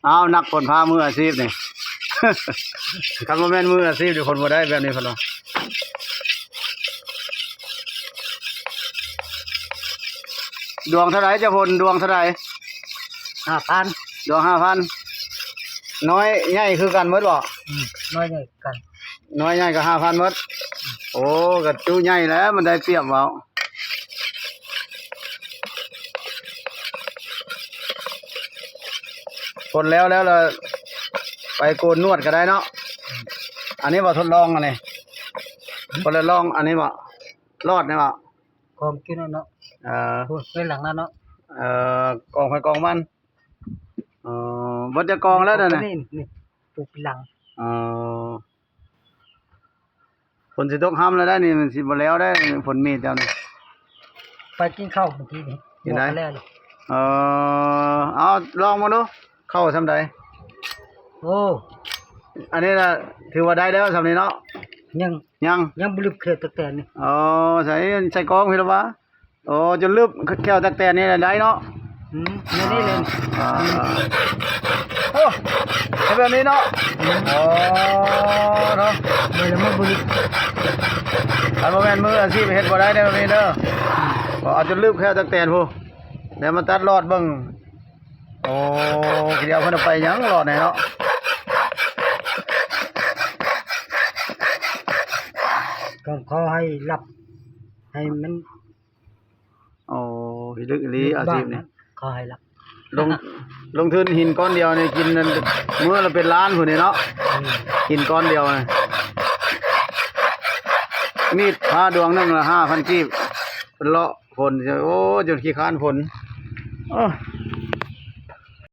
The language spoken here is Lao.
ອ້າວ ນັກຂົນພາມືອາຊີບນີ້ ຄັນບໍ່ແມ່ນມືອາຊີບນີ້ ຂົນບໍ່ໄດ້ແບບນີ້ເພິ່ນວ່າ. ດວງເທົ່າໃດເຈົ້າພົນ? ດວງເທົ່າໃດ? ຫ້າພັນ. ດວງຫ້າພັນ. ນ້ອຍໃຫຍ່ຄືກັນໝົດບໍ່? ອືມ ນ້ອຍໃຫຍ່ຄືກັນ. ນ້ອຍໃຫຍ່ກໍຫ້າພັນໝົດ. ໂອ້ ກໍຈຸໃຫຍ່ແລ້ວ ມັນໄດ້ປຽບເວົ້າ. ຄົນແລ້ວແລ້ວລະໄປໂກນໜວດກໍໄດ້ເນາະ. ອັນນີ້ບໍ່ ທົດລອງອັນນີ້ ບໍ່ໄດ້ລອງອັນນີ້ບໍ່ ລອດນີ້ບໍ່ ກອງກິນເນາະ. ເອີ ໂອ້ຍ ໄວ້ຫຼັງນັ້ນເນາະ. ເອີ ກອງໃຜກອງມັນ. ເອີ ເບິດຈັກກອງແລ້ວເດີນະ? ນີ້ ນີ້ປູກຫຼັງ. ເອີ ຝົນຊິຕົກຮຳແລ້ວໄດ໋ນີ້ ມັນຊິບໍ່ແລ້ວໄດ໋ ຝົນເມດເຈົ້ານີ້. ໄປກິນເຂົ້າມື້ກີ້ນີ້ ກິນໄດ້ ບອກແລ້ວ. ເອີ ເອົາລອງເບິ່ງດູ ເຂົ້າຊ່ຳໃດ. ໂອ້ ອັນນີ້ນະ ຖືວ່າໄດ້ແລ້ວຊ່ຳນີ້ເນາະ. ຍັງ ຍັງ ຍັງບໍ່ລຶບແຄ່ຕັກແຕນນີ້. ອໍ ໃສ່ ໃສ່ກອງພີ້ລະຫວາ. ໂອ້ ຈົນລຶບແຂ້ວຕັກແຕນນີ້ໄດ້ເນາະ. ອືມ ແນວນີ້ແຫຼະ. ອ່າ ໂອ້ ເຮັດແບບນີ້ເນາະ. ອືມ ອໍ ເນາະ ເຮັດແລ້ວມັນບໍ່ລຶບ. ຄັນບໍ່ແມ່ນມືອາຊີບເຮັດບໍ່ໄດ້ເດີແບບນີ້ເດີ. ອືມ ເອົາຈົນລຶບແຂ້ວຕັກແຕນພຸ້ນ ແລ້ວມາຕັດລອດເບິ່ງ. ໂອ້ ດຽວເພິ່ນເອົາໄປຫຍັງລອດນີ້ເນາະ. ກໍຂໍໃຫ້ລັບ ໃຫ້ມັນ ໂອ້ ພິລຶກອີ່ຫຼີອາຊີບນີ້. ຂໍໃຫ້ລັບ ລົງ ລົງທຶນຫີນກ້ອນດຽວນີ້ກິນມື້ລະເປັນລ້ານພຸ້ນນີ້ເນາະ. ອືມ ຫີນກ້ອນດຽວນີ້ ມີດພ້າດວງໜຶ່ງລະຫ້າພັນກີບ ເປັນເລາະຝົນ. ໂອ້ ຈົນຂີ້ຄ້ານຝົນ. ໂອ້